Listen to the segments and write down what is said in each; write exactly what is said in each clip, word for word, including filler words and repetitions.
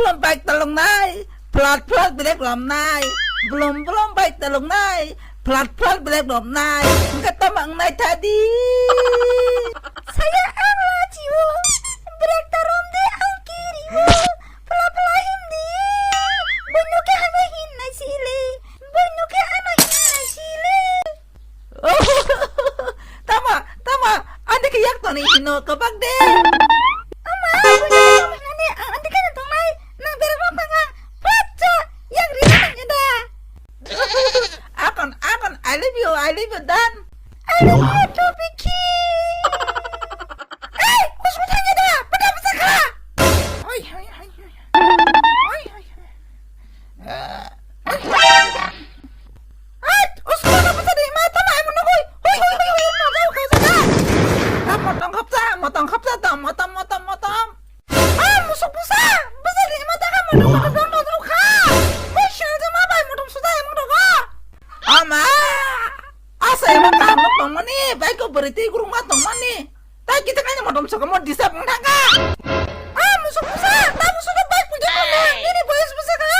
Blom bike talongnai, flat flat brake romnai. Blom blom bike talongnai, flat flat brake romnai. Hwnkhe tamo wngnai thadi. Saya ang lachio, brake ta romdi ang kirio. Pla pla himdi. Buino khe ano hinnai sile. Buino khe ano hinnai sile. Tama, tama, ani khe yak toni hino kabak de. Ama, buino khe ano hinnani, ang ani khe tongnai, nang bereng rok phanga, phatsa, yak ri nang da. Akon, akon, I love you, I love you, dan. I love you too, Vicky. Ei, usku thangya da, pada bwsa kha. Oi, oi, oi, oi. Oi, oi, oi. Ai, usku na bwsa di, ma tama ai mano hoi. Hoi, hoi, hoi, hoi, ma jao kha jaka. Tam motong khapsa, motong khapsa, tam, motom, motom, motom. Ah, musuk bwsa, bwsa di ma taka motong motong motong kha. Hoi, sel jama bai motong suda emang dogo. Ama, asa emang kaham no tongmani, bai ko bwrwi tei gurung ma tongmani. Tai kita kaini motong sokamo disap wng thangka. Ah, musuk bwsa, ta musuk bai puja kono, ini boys bwsa ka.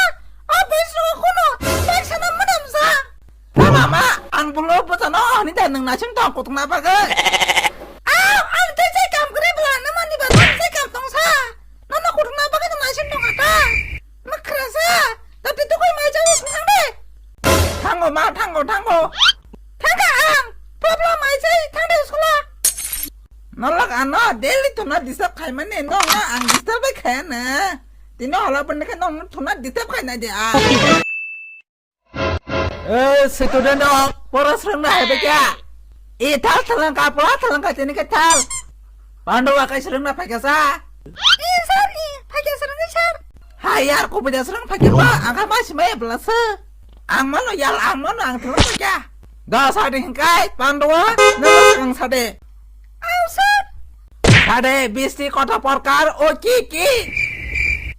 Ah, boys ro kono, bai sana mana bwsa. Mama, ang bulo bwsano hwnwi da nwng naising tong kutukna bagwi. Aw, ang tei sai kam kwrwi bwla, nwmani ba tei sai kam tong sa. Nono kutukna bagwi nwng naising tong kha ta. Mwkhra sa, ta twi tukui mai jago thang de. Thango ma, thango, thango. Thangkha ang, problem mai sai thang de school-o. Nolak ano daily thuna disturb khaimani, nokno ang disturb bai khaya na. Tino hola pande khe nokno thuna disturb khaina de ang. Eh, student rok, pora swrwngna hai bai kya? E thal thalangka, pora thalangka tini khe thal. Pandu wa kai swrwngna phaikha sa? E sir, e phaikha swrwngwi sir. Hai yar, kubui da swrwng phaikha ba, ang kha ma simai bla se. Ang mano yal, ang mano ang thalangka kya? Da sadi hingkai, Pandu wa, nang ang sadi. Au sir. Sadi, bisti kota porkar, o ki ki?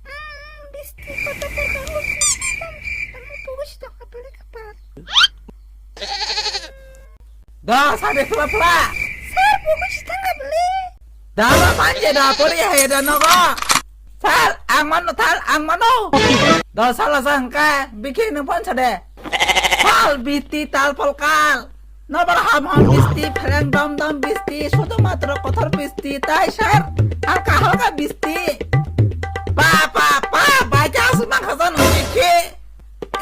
Hmm, bisti kota porkar, o ki ki? Tamo, tamo, pugus to kapali kapal. Da, sadi phla phla. Sir, buku sitang ka beli. Da, ba manje da, pori hai da nogo. Sal, ang mano, thal, ang mano. Da, sala sa hangka, bikhi nung pon sade. Thal, bisti, tal, pol, kal. Nobar ham ham bisti, phereng dom dom bisti, sudu matro kotor bisti, tai sir, halka halka bisti. Pa, pa, pa, baja asuk nang khasan bikhi.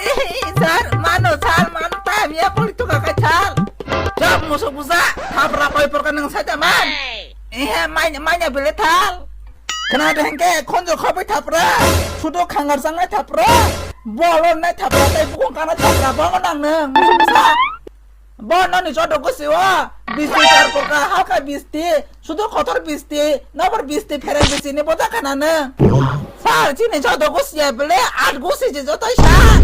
Eh, sir, mano, sir, mano, ta hamya poli tu kakai thal. Chap, musuk busa, thapra koi porka nang saja man. Eh, manya, manya bele thal. Kena de hengke, khonjo khobai thapra. Sudo khangar sangnai thapra. Bolon nai thapra, tai bukung kana thapra, bongo nang nang, musuk busa. Bo noni joto gusio, bisti tar porka, halka bisti, sudu kotor bisti, nobor bisti, phereng bisti ni boda kana nang. Sir, chini joto gusi ya bele, at gusi je joto sir.